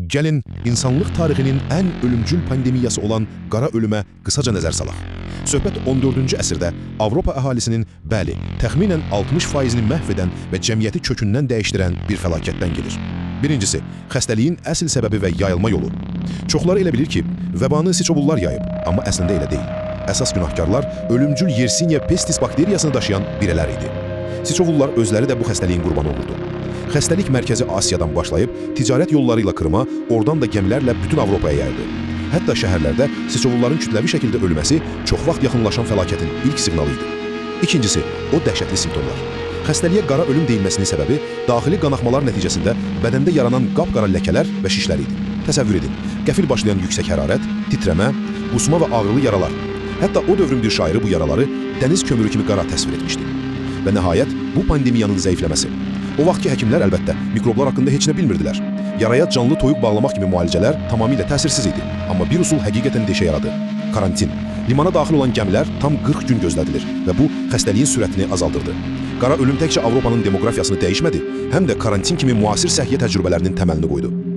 Gəlin, insanlıq tarixinin ən ölümcül pandemiyası olan qara ölümə qısaca nəzər salaq. Söhbət 14-cü əsrdə Avropa əhalisinin, bəli, təxminən 60%-ni məhv edən və cəmiyyəti kökündən dəyişdirən bir fəlakətdən gedir. Birincisi, xəstəliyin əsl səbəbi və yayılma yolu. Çoxları elə bilir ki, vəbanı siçovullar yayıb, amma əslində elə deyil. Əsas günahkarlar ölümcül Yersinia pestis bakteriyasını daşıyan birələr idi. Siçovullar özləri də bu xəstəliyin qurbanı olurdu. Xəstəlik Mərkəzi Asiyadan başlayıb ticarət yolları ilə Krıma, oradan da gəmilərlə bütün Avropaya yayıldı. Hətta şəhərlərdə siçovulların kütləvi şəkildə ölməsi çox vaxt yaxınlaşan fəlakətin ilk siqnalı idi. İkincisi, o dəhşətli simptomlar. Xəstəliyə qara ölüm deyilməsinin səbəbi daxili qanaxmalar nəticəsində bədəndə yaranan qapqara ləkələr və şişlər idi. Təsəvvür edin, qəfil başlayan yüksək hərarət, titrəmə, qusma və ağrılı yaralar. Hətta o dövrün bir şairi bu yaraları dəniz kömürü kimi qara təsvir etmişdi. Və nəhayət, bu pandemiyanın zəifləməsi. O vaxtki həkimlər əlbəttə mikroblar haqqında heç nə bilmirdilər. Yaraya canlı toyuq bağlamaq kimi müalicələr tamamilə təsirsiz idi. Amma bir usul həqiqətən də işə yaradı. Karantin. Limana daxil olan gəmilər tam 40 gün gözlədilir və bu xəstəliyin sürətini azaldırdı. Qara ölüm təkcə Avropanın demoqrafiyasını dəyişmədi, həm də karantin kimi müasir səhiyyə təcrübələrinin təməlini qoydu.